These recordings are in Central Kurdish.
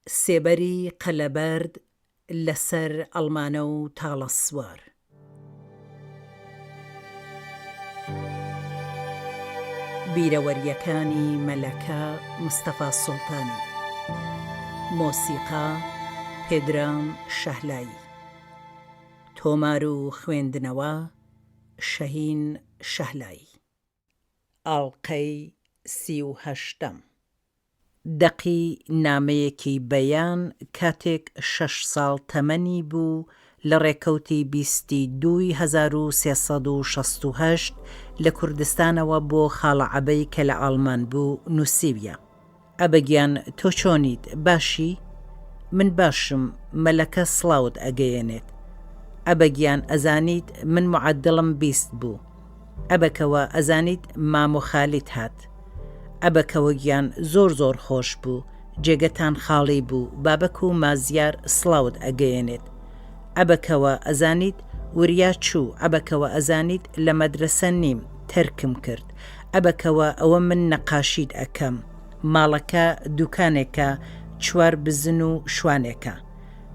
سێبەری قەلەبەرد لە سەر ئەڵمانە و تاڵە سوار. بیرەوەرییەکانی مەلەکە مستەفا سوڵتانی. مۆسیقا، پێدرام شەهلایی. تۆمار و خوێندنەوە، شەهین شەهلایی. ئاڵقەی 38. دەقی نامەیەکی بەیان کاتێک شەش ساڵ تەمەنی بوو لە ڕێکەوتی بیستی دووی 1368 لە کوردستانەوە بۆ خاڵە عەبەی کە لە ئاڵمان بوو نووسیویە. عەبە گیان تۆ چۆنیت باشی؟ من باشم مەلەکە سڵاوت ئەگەیەنێت. عەبە گیان ئەزانیت من معەدڵم 20 بوو. عەبە کەوە ئەزانیت مامۆ خالید هات. عەبە کەوە گیان زۆر زۆر خۆش بوو جێگەتان خاڵی بوو بابەک و مازیار سڵاوت ئەگەیەنێت. عەبە کەوە ئەزانیت وریا چوو عەبە کەوە ئەزانیت لە مەدرەسە نیم تەرکم کرد عەبە کەوە ئەوە من نەقاشیت ئەکەم ماڵەکە دوکانێکە چوار بزن و شوانێکە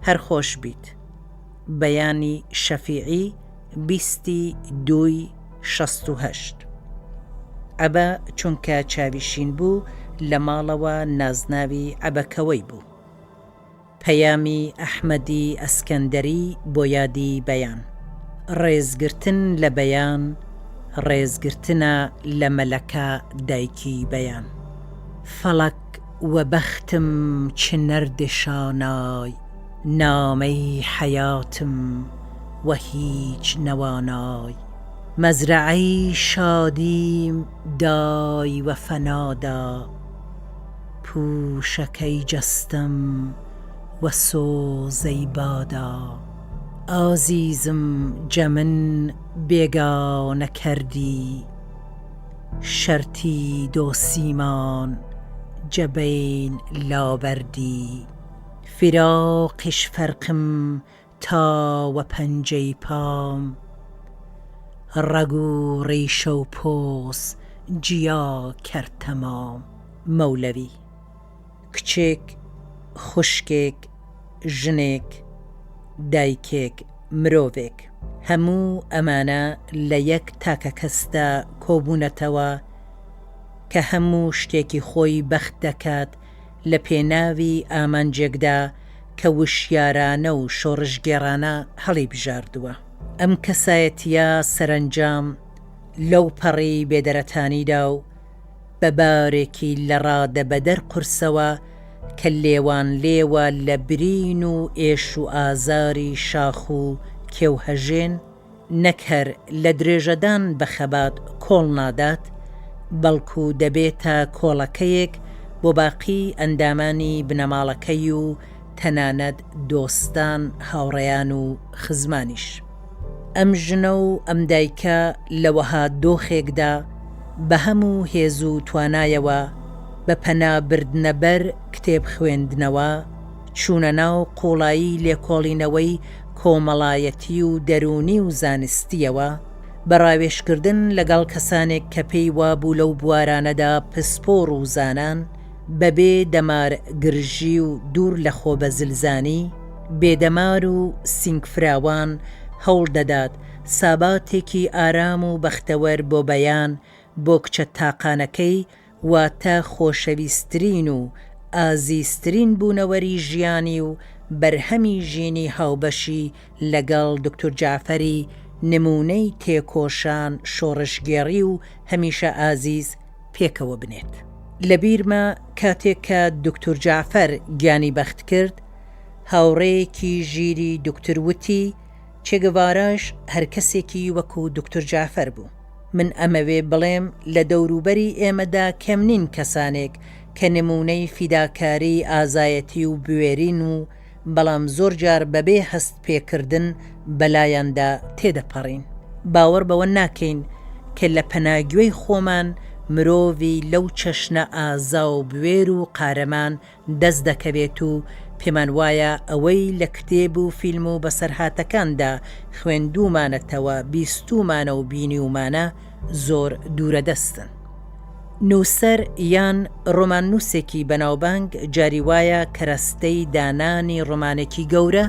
هەر خۆش بیت بەیانی شەفیعی بیستی دووی 68 عەبە چونکە چاوی شین بوو لە ماڵەوە نازناوی عەبە کەوەی بوو. پەیامی ئەحمەدی ئەسکەندەری بۆ یادی بەیان. ڕێزگرتن لە بەیان ڕێزگرتنە لە مەلەکە دایکی بەیان. فەڵەک وە بەختم چ نەرد شانای نامەی حەیاتم وە هیچ نەوانای. مەزرەعەی شادیم دای وە فەنا دا. پووشەکەی جەستەم وە سۆزەی بادا. ئازیزم جە من بێگانە کەردی. شەرتی دۆسیمان جە بەین لابەردی. فیراقش فەرقم تا وە پەنجەی پام. ڕەگ و ڕیشە و پۆس جیا کەرد تەمام. مەولەوی. کچێک، خوشکێک، ژنێک، دایکێک، مرۆڤێک. هەموو ئەمانە لە یەک تاکەکەسدا کۆبوونەتەوە کە هەموو شتێکی خۆی بەخت دەکات لە پێناوی ئامانجێکدا کە وشیارانە و شۆڕشگێڕانە هەڵیبژاردووە. ئەم کەسایەتییە سەرەنجام لەوپەڕی بێدەرەتانیدا و بە بارێکی لەڕادەبەدەر قورسەوە کە لێوانلێوە لە برین و ئێش و ئازاری شاخ و کێوهەژێن، نەک هەر لە درێژەدان بە خەبات کۆڵ نادات، بەڵکو دەبێتە کۆڵەکەیەک بۆ باقی ئەندامانی بنەماڵەکەی و تەنانەت دۆستان، هاوڕێیان و خزمانیش. ئەم ژنە و ئەم دایکە لە وەها دۆخێکدا بە هەموو هێز و توانایەوە بە پەنا بردنە بەر کتێب خوێندنەوە، چوونە ناو قووڵایی لێکۆڵینەوەی کۆمەڵایەتی و دەروونی و زانستییەوە، بە ڕاوێژکردن لەگەڵ کەسانێک کە پێی وابوو لەو بوارانەدا پسپۆڕ و زانان، بەبێ دەمار گرژی و دوور لە خۆبەزلزانی، بێدەمار و سینگفراوان هەوڵ دەدات ساباتێکی ئارام و بەختەوەر بۆ بەیان بۆ کچە تاقانەکەی واتە خۆشەویسترین و ئازیزترین بوونەوەری ژیانی و بەرهەمی ژینی هاوبەشی لەگەڵ دوکتور جەعفەری نموونەی تێکۆشان، شۆڕشگێڕی و هەمیشە ئازیز پێکەوە بنێت. لە بیرمە کاتێک کە دوکتور جەعفەر گیانی بەخت کرد، هاوڕێیەکی ژیری دوکتور وتی، چێ گڤاراش هەر کەسێکی وەکوو دوکتور جەعفەر بوو. من ئەمەوێ بڵێم لە دەوروبەری ئێمەدا کەم نین کەسانێک کە نموونەی فیداکاری، ئازایەتی و بوێرین و بەڵام زۆر جار بەبێ هەست پێکردن بەلایاندا تێدەپەڕین. باوەڕ بەوە ناکەین کە لە پەناگوێی خۆمان مرۆڤی لەو چەشنە ئازا و بوێر و قارەمان دەست دەکەوێت و پێمان وایە ئەوەی لە کتێب و فیلم و بەسەرهاتەکاندا خوێندوومانەتەوە، بیستوومانە و بینیومانە زۆر دوورەدەستن. نووسەر یان ڕۆماننووسێکی بەناوبانگ جاری وایە کەرەستەی دانانی ڕۆمانێکی گەورە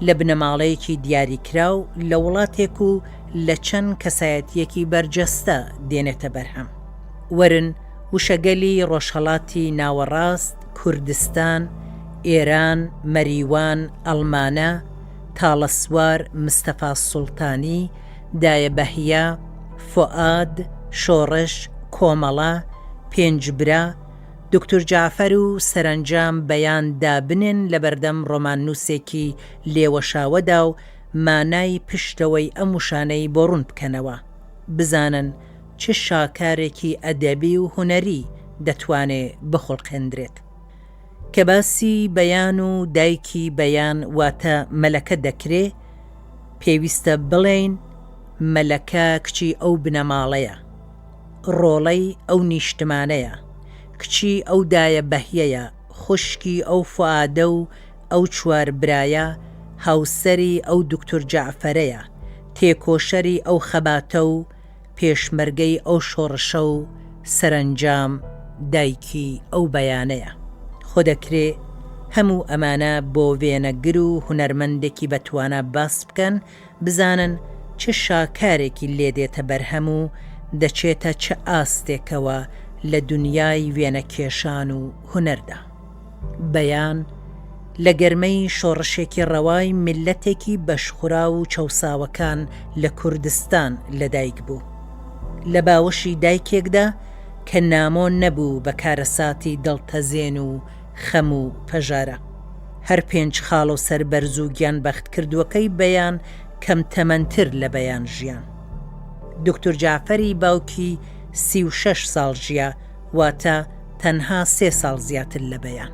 لە بنەماڵەیەکی دیاریکراو لە وڵاتێک و لە چەند کەسایەتییەکی بەرجەستە دێنێتە بەرهەم. وەرن وشەگەلی ڕۆژهەڵاتی ناوەڕاست، کوردستان، ئێران، مەریوان، ئەڵمانە، تاڵەسوار، مستەفا سوڵتانی، دایە بەهیە، فوئاد، شۆڕش، کۆمەڵە، پێنجبرا، دوکتور جەعفەر و سەرەنجام بەیان دابنێن لەبەردەم ڕۆماننووسێکی لێوەشاوەدا و مانای پشتەوەی ئەم وشانەی بۆ ڕوون بکەنەوە. بزانن چ شاکارێکی ئەدەبی و هونەری دەتوانێ بخوڵقێندرێت. کە باسی بەیان و دایکی بەیان واتە مەلەکە دەکرێ، پێویستە بڵێین مەلەکە کچی ئەو بنەماڵەیە، ڕۆڵەی ئەو نیشتمانەیە، کچی ئەو دایە بەهیەیە، خوشکی ئەو فوئادە و ئەو چوار برایە، هاوسەری ئەو دوکتور جەعفەرەیە، تێکۆشەری ئەو خەباتە و پێشمەرگەی ئەو شۆڕشە و سەرەنجام دایکی ئەو بەیانەیە. خۆ دەکرێ هەموو ئەمانە بۆ وێنەگر و هونەرمەندێکی بەتوانا باس بکەن بزانن چ شاکارێکی لێ دێتە بەرهەم و دەچێتە چ ئاستێکەوە لە دونیای وێنەکێشان و هونەردا. بەیان لە گەرمەی شۆڕشێکی ڕەوای میللەتێکی بەشخوراو و چەوساوەکان لە کوردستان لەدایک بوو. لە باوەشی دایکێکدا کە نامۆ نەبوو بە کارەساتی دڵتەزێن و خەم و پەژارە. هەر پێنج خاڵۆ سەربەرز و گیانبەختکردووەکەی بەیان کەم تەمەنتر لە بەیان ژیان. دوکتور جەعفەری باوکی 36 ساڵ ژیا، واتە تەنها سێ ساڵ زیاتر لە بەیان.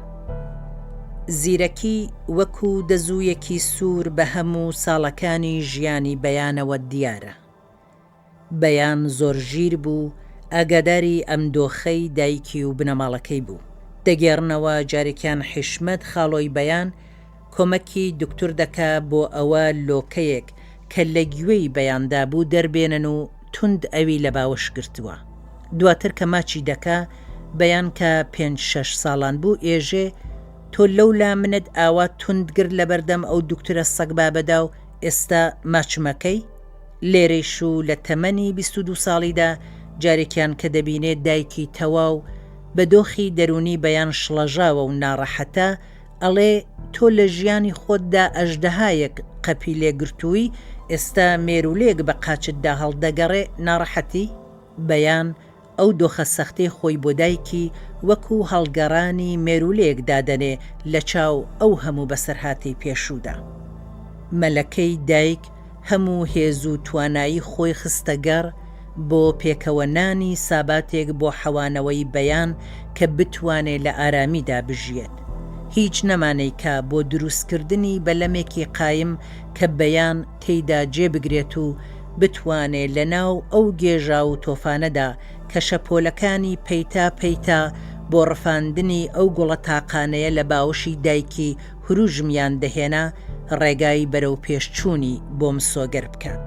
زیرەکی وەکو دەزوویەکی سوور بە هەموو ساڵەکانی ژیانی بەیانەوە دیارە. بەیان زۆر ژیر بوو، ئاگاداری ئەم دۆخەی دایکی و بنەماڵەکەی بوو. دەگێڕنەوە جارێکیان حیشمەت خاڵۆی بەیان کۆمەکی دوکتور دەکا بۆ ئەوە لۆکەیەک کە لە گوێی بەیاندا بوو دەربێنن و توند ئەوی لە باوەش گرتووە. دواتر کە ماچی دەکا، بەیان کە پێنج شەش ساڵان بوو ئێژێ، تۆ لەولا منت ئاوا توند گرت لەبەردەم ئەو دوکتورە سەگبابەدا و ئێستا ماچمەکەی؟ لێرەیش و لە تەمەنی 22 ساڵیدا جارێکیان کە دەبینێ دایکی تەواو بە دۆخی دەروونی بەیان شڵەژاوە و ناڕەحەتە، ئەڵێ تۆ لە ژیانی خۆتدا ئەژدەهایەک قەپی لێ گرتووی، ئێستا مێروولەیەک بە قاچتدا هەڵدەگەڕێ ناڕەحەتی؟ بەیان ئەو دۆخە سەختەی خۆی بۆ دایکی وەکو هەڵگەڕانی مێروولەیەک دادەنێ لە چاو ئەو هەموو بەسەرهاتەی پێشوودا. مەلەکەی دایک هەموو هێز و توانایی خۆی خستە گەڕ بۆ پێکەوە نانی ساباتێک بۆ حەوانەوەی بەیان کە بتوانێ لە ئارامیدا بژیەت. هیچ نەما نەیکا بۆ دروست کردنی بەلەمێکی قایم کە بەیان تێیدا جێ بگرێت و بتوانێ لە ناو ئەو گێژاو و تۆفانەدا کە شەپۆلەکانی پەیتا پەیتا بۆ ڕفاندنی ئەو گوڵە تاقانەیە لە باوەشی دایکی هروژمیان دەهێنا ڕێگای بەرەو پێش چوونی بۆ مسۆگەر بکات.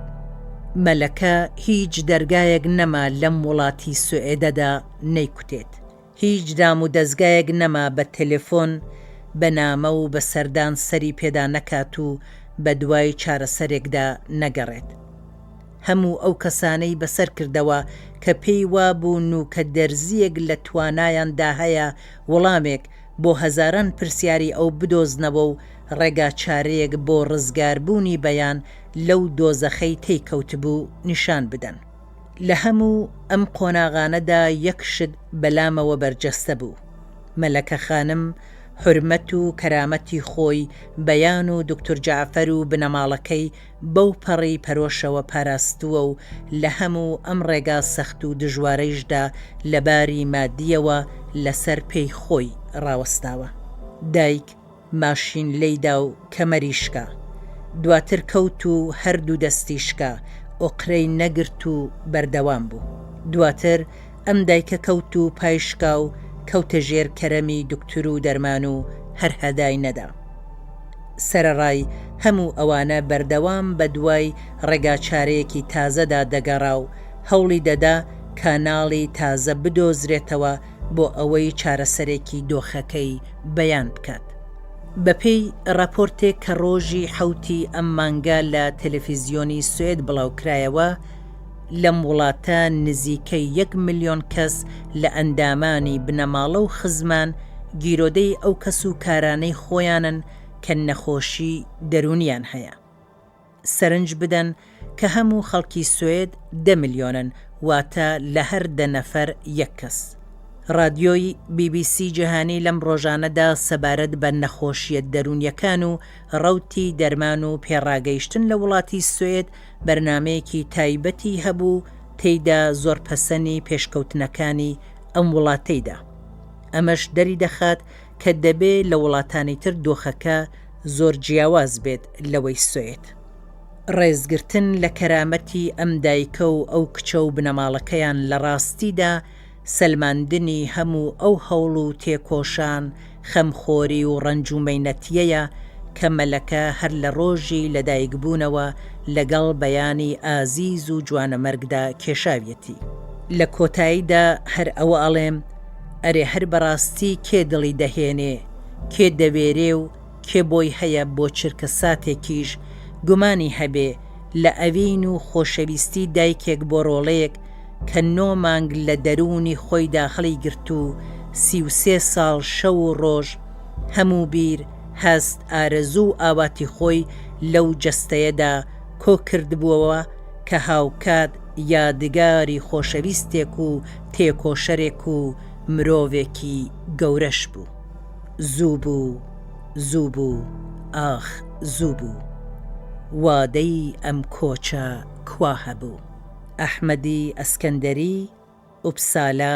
مەلەکە هیچ دەرگایەک نەما لەم وڵاتی سوئێدەدا نەیکوتێت. هیچ دام و دەزگایەک نەما بە تەلەفۆن، بە نامە و بە سەردان سەری پێدا نەکات و بە دوای چارەسەرێکدا نەگەڕێت. هەموو ئەو کەسانەی بەسەر کردەوە کە پێی وابوو نووکە دەرزییەک لە توانایاندا هەیە وڵامێک بۆ هەزاران پرسیاری ئەو بدۆزنەوە و ڕێگاچارەیەک بۆ ڕزگاربوونی بەیان لەو دۆزەخەی تێی کەوتبوو نیشان بدەن. لە هەموو ئەم قۆناغانەدا یەک شت بەلامەوە بەرجەستە بوو، مەلەکە خانم حورمەت و کەرامەتی خۆی بەیان و دوکتور جەعفەر و بنەماڵەکەی بەو پەڕی پەرۆشەوە پاراستووە و لە هەموو ئەم ڕێگا سەخت و دژوارەیشدا لە باری مادییەوە لە سەر پێی خۆی ڕاوەستاوە. دایک ماشین لێیدا و کەمەری شکا. دواتر کەوت و هەر دوو دەستی شکا، ئۆقرەی نەگرت و بەردەوام بوو. دواتر ئەم دایکە کەوت و پای شکا و کەوتە ژێر کەرەمی دوکتور و دەرمان و هەر هەدای نەدا. سەرەڕای هەموو ئەوانە بەردەوام بە دوای ڕێگاچارەیەکی تازەدا دەگەڕا و هەوڵی دەدا کە. کاناڵی تازە بدۆزرێتەوە بۆ ئەوەی چارەسەرێکی دۆخەکەی بەیان بکات. بەپێی راپۆرتێک کە رۆژی حەوتی ئەم مانگە لە تەلەفیزیۆنی سوێد بڵاوکرایەوە، لەم وڵاتە نزیکەی یەک ملیۆن کەس لە ئەندامانی بنەماڵە و خزمان گیرۆدەی ئەو کەس و کارانەی خۆیانن کە نەخۆشی دەروونیان هەیە. سەرنج بدەن کە هەموو خەڵکی سوێد دە ملیۆنن واتە لە هەر دە نەفەر یەک کەس. ڕادیۆی بی بی سی جیهانی لەم ڕۆژانەدا سەبارەت بە نەخۆشییە دەروونییەکان و ڕەوتی دەرمان و پێڕاگەیشتن لە وڵاتی سوێد بەرنامەیەکی تایبەتی هەبوو تێیدا زۆر پەسەنی پێشکەوتنەکانی ئەم وڵاتەی دا. ئەمەش دەریدەخات کە دەبێ لە وڵاتانی تر دۆخەکە زۆر جیاواز بێت لەوەی سوێد. ڕێزگرتن لە کەرامەتی ئەم دایکە و ئەو کچە و بنەماڵەکەیان لە ڕاستیدا سەلماندنی هەموو ئەو هەوڵ و تێکۆشان، خەمخۆری و ڕەنج و مەینەتییەیە کە مەلەکە هەر لە ڕۆژی لەدایکبوونەوە لەگەڵ بەیانی ئازیز و جوانەمەرگدا کێشاویەتی. لە کۆتاییدا هەر ئەوە ئەڵێم، ئەرێ هەر بەڕاستی کێ دڵی دەهێنێ، کێ دەوێرێ و کێ بۆی هەیە بۆ چرکە ساتێکیش گومانی هەبێ لە ئەوین و خۆشەویستی دایکێک بۆ ڕۆڵەیەک کە نۆ مانگ لە دەروونی خۆیدا هەڵیگرت و 33 ساڵ شەو و ڕۆژ هەموو بیر، هەست، ئارەزوو و ئاواتی خۆی لەو جەستەیەدا کۆ کردبووەوە کە هاوکات یادگاری خۆشەویستێک و تێکۆشەرێک و مرۆڤێکی گەورەش بوو. زوو بوو، زوو بوو، ئاخ زوو بوو. وادەی ئەم کۆچە کوا هەبوو؟ ئەحمەدی ئەسکەندەری، ئوپسالا،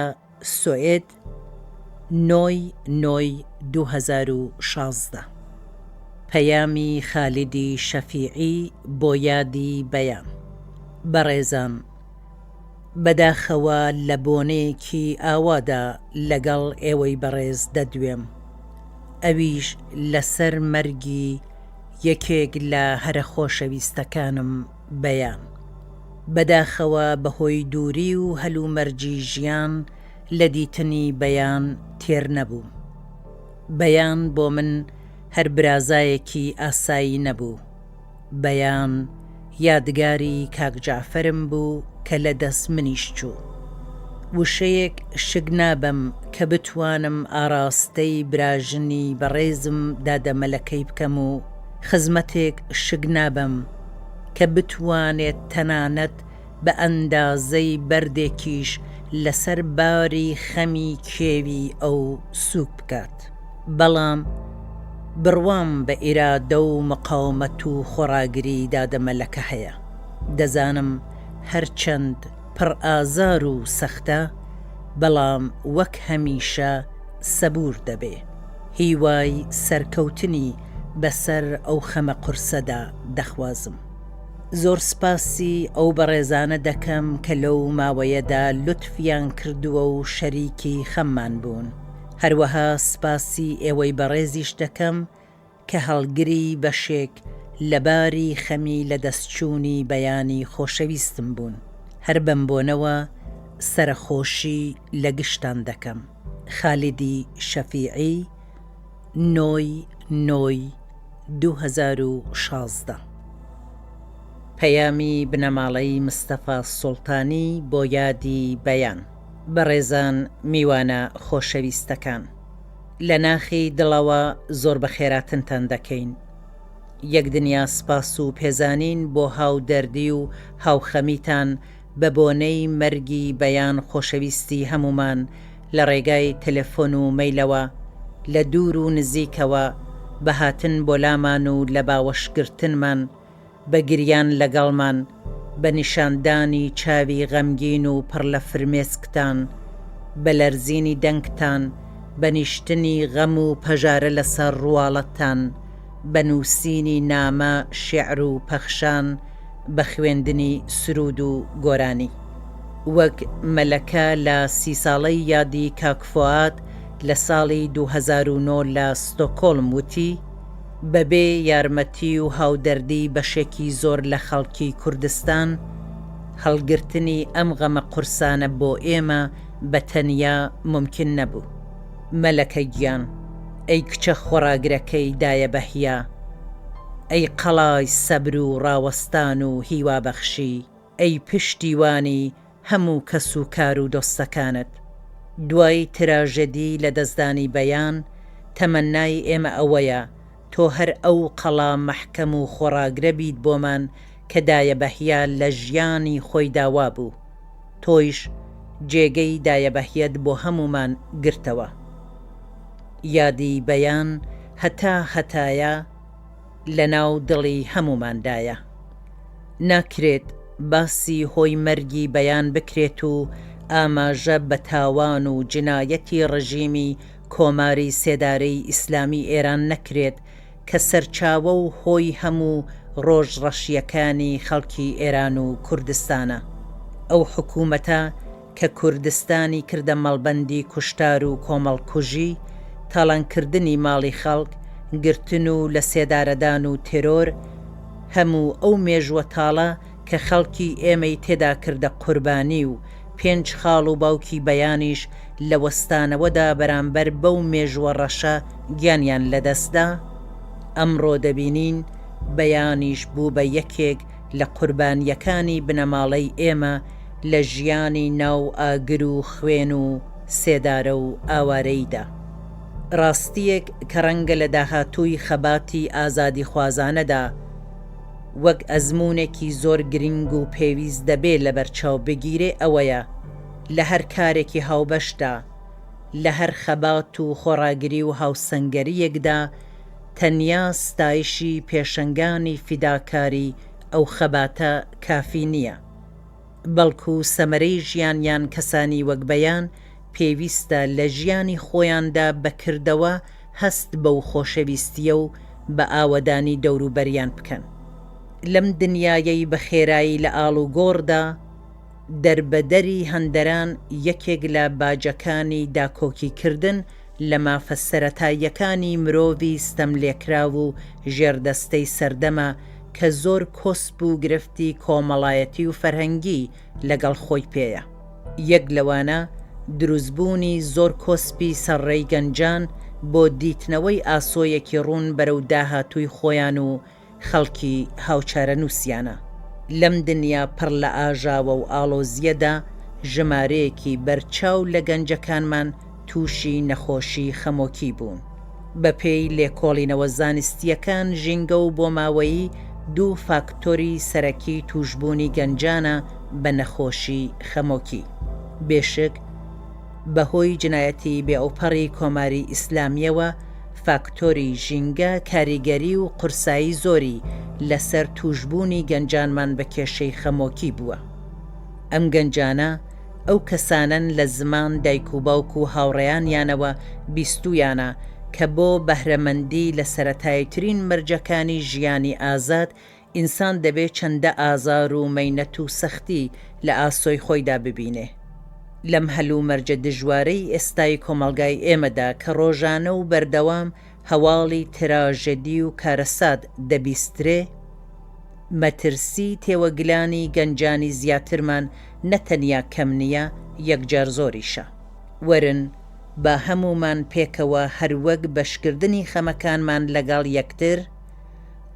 سۆئێد، نۆی نۆی 2016. پەیامی خالیدی شەفیعی بۆ یادی بەیان. بەڕێزان، بەداخەوە لە بۆنەیەکی ئاوادا لەگەڵ ئێوەی بەڕێز دەدوێم، ئەویش لەسەر مەرگی یەکێک لە هەرە خۆشەویستەکانم بەیان. بەداخەوە بەهۆی دووری و هەلومەرجی ژیان لە دیتنی بەیان تێر نەبووم. بەیان بۆ من هەر برازایەکی ئاسایی نەبوو. بەیان یادگاری کاک جەعفەرم بوو کە لە دەست منیش چوو. وشەیەک شک نابەم کە بتوانم ئاڕاستەی براژنی بەڕێزم دادە مەلەکەی بکەم و خزمەتێک شک نابەم کە بتوانێت تەنانەت بە ئەندازەی بەردێکیش لەسەر باری خەمی کێوی ئەو سووک بکات. بەڵام بڕوام بە ئیرادە و مقاومەت و خۆڕاگری دادە مەلەکە هەیە. دەزانم هەرچەند پڕ ئازار و سەختە، بەڵام وەک هەمیشە سەبوور دەبێ. هیوای سەرکەوتنی بەسەر ئەو خەمە قورسەدا دەخوازم. زۆر سپاسی ئەو بەڕێزانە دەکەم کە لەو ماوەیەدا لوتفیان کردووە و شەریکی خەممان بوون. هەروەها سپاسی ئێوەی بەڕێزیش دەکەم کە هەڵگری بەشێک لە باری خەمی لەدەستچوونی بەیانی خۆشەویستم بوون. هەر بەم بۆنەوە سەرەخۆشی لە گشتان دەکەم. خالیدی شەفیعی، نۆی نۆی 2016. پەیامی بنەماڵەی مستەفا سوڵتانی بۆ یادی بەیان. بەڕێزان میوانە خۆشەویستەکان. لە ناخی دڵەوە زۆر بەخێراتنتان دەکەین. یەک دنیا سپاس و پێزانین بۆ هاودەردی و هاوخەمیتان بە بۆنەی مەرگی بەیان خۆشەویستی هەموومان لە ڕێگای تەلەفۆن و مەیلەوە، لە دوور و نزیکەوە، بە هاتن بۆ لامان و لە باوەش گرتنمان، بە گریان لەگەڵمان، بە نیشاندانی چاوی غەمگین و پڕ لە فرمێسکتان، بە لەرزینی دەنگتان، بە نیشتنی غەم و پەژارە لەسەر ڕواڵەتتان، بە نووسینی نامە، شیعر و پەخشان، بە خوێندنی سروود و گۆرانی. وەک مەلەکە لە سی ساڵەی یادی کاک فوئاد لە ساڵی 2009 لە ستۆکۆڵم وتی، بەبێ یارمەتی و هاودەردی بەشێکی زۆر لە خەڵکی کوردستان، هەڵگرتنی ئەم غەمە قورسانە بۆ ئێمە بە تەنیا مومکین نەبوو. مەلەکە گیان، ئەی کچە خۆڕاگرەکەی دایە بەهیە، ئەی قەڵای سەبر و ڕاوەستان و هیوابەخشی، ئەی پشتیوانی هەموو کەس و کار و دۆستەکانت. دوای تراژێدی لەدەستدانی بەیان، تەمەنای ئێمە ئەوەیە تۆ هەر ئەو قەڵا مەحکەم و خۆڕاگرە بیت بۆمان کە دایە بەهیە لە ژیانی خۆیدا وابوو. تۆیش جێگەی دایە بەهیەت بۆ هەموومان گرتەوە. یادی بەیان هەتا هەتایە لەناو دڵی هەمووماندایە. ناکرێت باسی هۆی مەرگی بەیان بکرێت و ئاماژە بە تاوان و جنایەتی ڕژیمی کۆماری سێدارەی ئیسلامی ئێران نەکرێت کە سەرچاوە و هۆی هەموو ڕۆژ ڕەشییەکانی خەڵکی ئێران و کوردستانە. ئەو حکوومەتە کە کوردستانی کردە مەڵبەندی کوشتار و کۆمەڵکوژی، تاڵانکردنی ماڵی خەڵک، گرتن و لە سێدارەدان و تێرۆر، هەموو ئەو مێژووە تاڵە کە خەڵکی ئێمەی تێدا کردە قوربانی و پێنج خاڵ و باوکی بەیانیش لە وەستانەوەدا بەرامبەر بەو مێژووە ڕەشە گیانیان لەدەستدا، ئەمڕۆ دەبینین بەیانیش بوو بە یەکێک لە قوربانییەکانی بنەماڵەی ئێمە لە ژیانی ناو ئاگر و خوێن و سێدارە و ئاوارەییدا. ڕاستییەک کە ڕەنگە لە داهاتووی خەباتی ئازادیخوازانەدا وەک ئەزموونێکی زۆر گرینگ و پێویست دەبێ لەبەرچاو بگیرێ ئەوەیە لە هەر کارێکی هاوبەشدا، لە هەر خەبات و خۆڕاگری و هاوسەنگەرییەکدا تەنیا ستایشی پێشەنگانی فیداکاری ئەو خەباتە کافی نییە. بەڵکو سەمەرەی ژیانیان کەسانی وەک بەیان پێویستە لە ژیانی خۆیاندا بە کردەوە هەست بەو خۆشەویستییە و بە ئاوەدانی دەوروبەریان بکەن. لەم دنیایەی بە خێرایی لە ئاڵوگۆڕدا، دەربەدەری هەندەران یەکێک لە باجەکانی داکۆکیکردن لە مافە سەرەتاییەکانی مرۆڤی ستەملێکراو و ژێردەستەی سەردەمە کە زۆر کۆسپ و گرفتی کۆمەڵایەتی و فەرهەنگی لەگەڵ خۆی پێیە. یەک لەوانە دروستبوونی زۆر کۆسپی سەر ڕێی گەنجان بۆ دیتنەوەی ئاسۆیەکی ڕوون بەرەو داهاتووی خۆیان و خەڵکی هاوچارەنووسیانە. لەم دنیا پڕ لە ئاژاوە و ئاڵۆزییەدا ژمارەیەکی بەرچاو لە گەنجەکانمان تووشی نەخۆشی خەمۆکی بوون. بەپێی لێکۆڵینەوە زانستییەکان ژینگە و بۆماوەیی دوو فاکتۆری سەرەکی تووشبوونی گەنجانە بە نەخۆشی خەمۆکی. بێشک بەهۆی جنایەتی بێئەوپەڕی کۆماری ئیسلامییەوە فاکتۆری ژینگە کاریگەری و قورسایی زۆری لەسەر تووشبوونی گەنجانمان بە کێشەی خەمۆکی بووە. ئەم گەنجانە ئەو کەسانەن لە زمان دایک و باوک و هاوڕێیانیانەوە بیستوویانە کە بۆ بەهرەمەندی لە سەرەتاییترین مەرجەکانی ژیانی ئازاد ئینسان دەبێ چەندە ئازار و مەینەت و سەختی لە ئاسۆی خۆیدا ببینێ. لەم هەلومەرجە دژوارەی ئێستای کۆمەڵگای ئێمەدا کە ڕۆژانە و بەردەوام هەواڵی تراژێدی و کارەسات دەبیسترێ، مەترسی تێوەگلانی گەنجانی زیاترمان نە تەنیا کەم نییە، یەکجار زۆریشە. وەرن با هەموومان پێکەوە هەروەک بەشکردنی خەمەکانمان لەگەڵ یەکتر،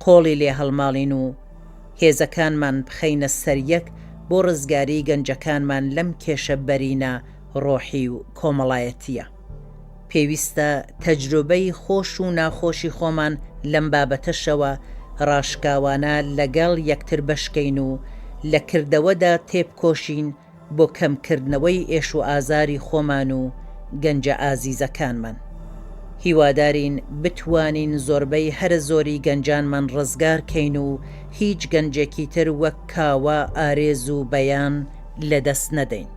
قۆڵی لێ هەڵماڵین و هێزەکانمان بخەینە سەر یەک بۆ ڕزگاریی گەنجەکانمان لەم کێشە بەرینە ڕۆحی و کۆمەڵایەتییە. پێویستە تەجروبەی خۆش و ناخۆشی خۆمان لەم بابەتەشەوە ڕاشکاوانە لەگەڵ یەکتر بەشکەین و لە کردەوەدا تێبکۆشین بۆ کەمکردنەوەی ئێش و ئازاری خۆمان و گەنجە ئازیزەکانمان. هیوادارین بتوانین زۆربەی هەرە زۆری گەنجانمان ڕزگار کەین و هیچ گەنجێکی تر وەک کاوە، ئارێز و بەیان لەدەست نەدەین.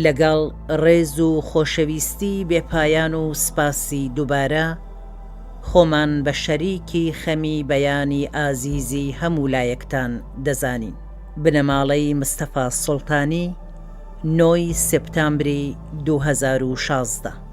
لەگەڵ ڕێز و خۆشەویستی بێ پایان و سپاسی دوبارە، خۆمان بە شەریکی خەمی بەیانی ئازیزی هەموو لایەکتان دەزانین. بنەماڵەی مستەفا سوڵتانی، نۆی سێپتامبری 2016.